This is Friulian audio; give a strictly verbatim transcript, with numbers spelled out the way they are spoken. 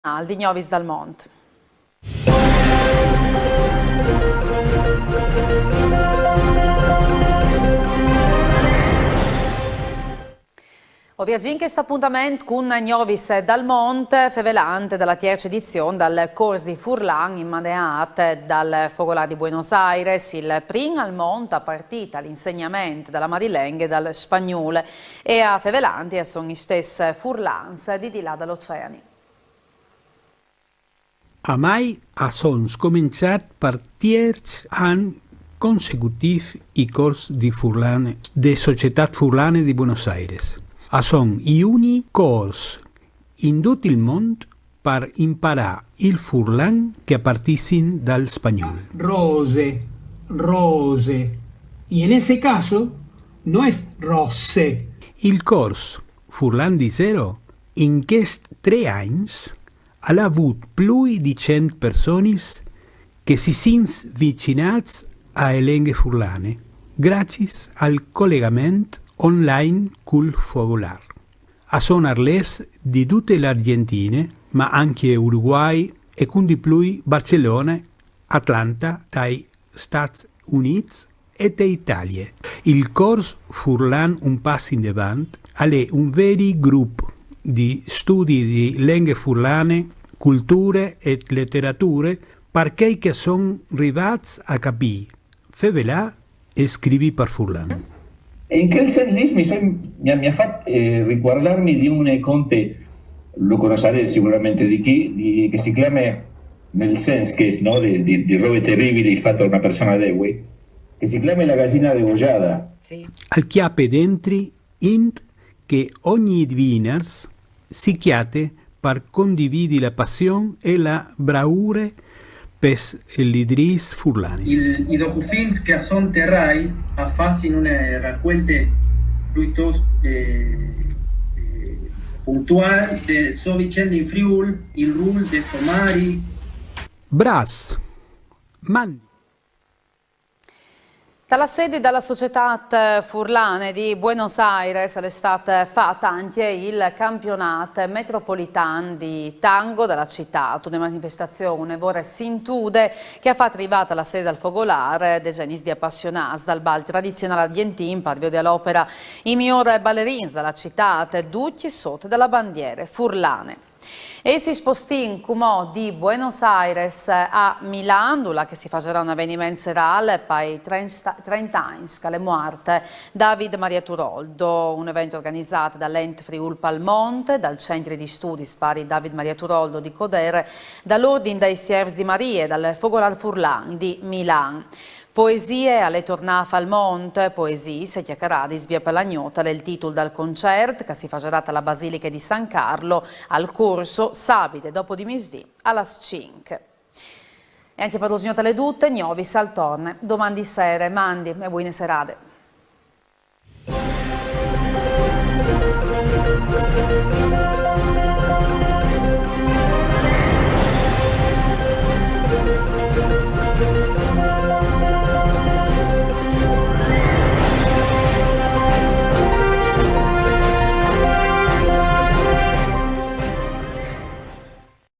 Al di Gnovis dal Mont. O viergìn chest apontament cun Gnovis dal Mont, fevelante da la tierce edizion dal cors di furlan inmaneât dal Fogolâr di Buenos Aires, il prin al mont a partî dal insegnament da la madrilenghe dal spagnûl, e a fevelânt a son i stes furlans di di là dal oceani. A Mai a son scomençâts par tierç an consecutîf i cors di furlan de Societât Furlane di Buenos Aires. A son i unics cors in dut il mont par imparâ il furlan che a partissin dal spagnûl. Rose, rose. Y en ese caso no es rosse. Il cors Furlan di Zero, in chescj trê agns, al à vût plui di cent personis che si sin svicinâts ae lenghe furlane, graciis al colegament online cul Fogolâr. A son arlêfs di dute la Argjentine, ma ancje Uruguay e cun di plui Barcelone, Atlanta, tai Stâts Unîts e te Italie. Il cors Furlan un pas indevant al è un veri grup di studi di lenghe furlane, culture e leterature par chei che a son rivâts a capî, fevelâ e scrivi par furlan. In chel sens li mi son, mi à, mi à fat, eh, ricuardâmi di un conte, lu conossarês siguramente di chi, di, che si clame, nel sens che, no, di, di, di robe teribili fate a una persone deui, che si clame La gallina degollada. Al cjape dentri int che ogni vinars si cjate par condividi la passion e la braure pes lidrîs furlanis. Il, i docufilms che a son te Rai a fasin une racuelte pluitost, eh, eh, puntuâl de sô vicende in Friûl, il rûl de sô mari. Brâfs! Mandi! Da la sedi da la Societât Furlane di Buenos Aires al è stât fat ancje il campionât metropolitan di tango da la citât, une manifestazion une vore sintude che e à fat rivâ ta la sedi dal Fogolâr desenis di apassionâts dal bal tradizionâl argjentin par viodi a l'opera i miôr balerins da la citât, ducj sot da la bandiere furlane. E si spostìn cumò di Buenos Aires a Milan, dulà che si fasarà un aveniment serâl pai trenta, trenta agns che al è muart David Maria Turoldo, un event organizât dal Ent Friûl pal Mont, dal Centri di Studis Pari David Maria Turoldo di Coder, dal Ordin dai Sierfs di Marie, dal Fogolâr Furlan di Milan. Poesie al è tornât fal Mont, poesiis e cjacaradis vie pe la gnot al è il titul dal concert che si fasarà ta la Basiliche di San Carlo al Corso, sabide dopo di misdì a las cinc. E ancje par usgnot al è dut, Gnovis al torne doman di sere, mandi e buine serade.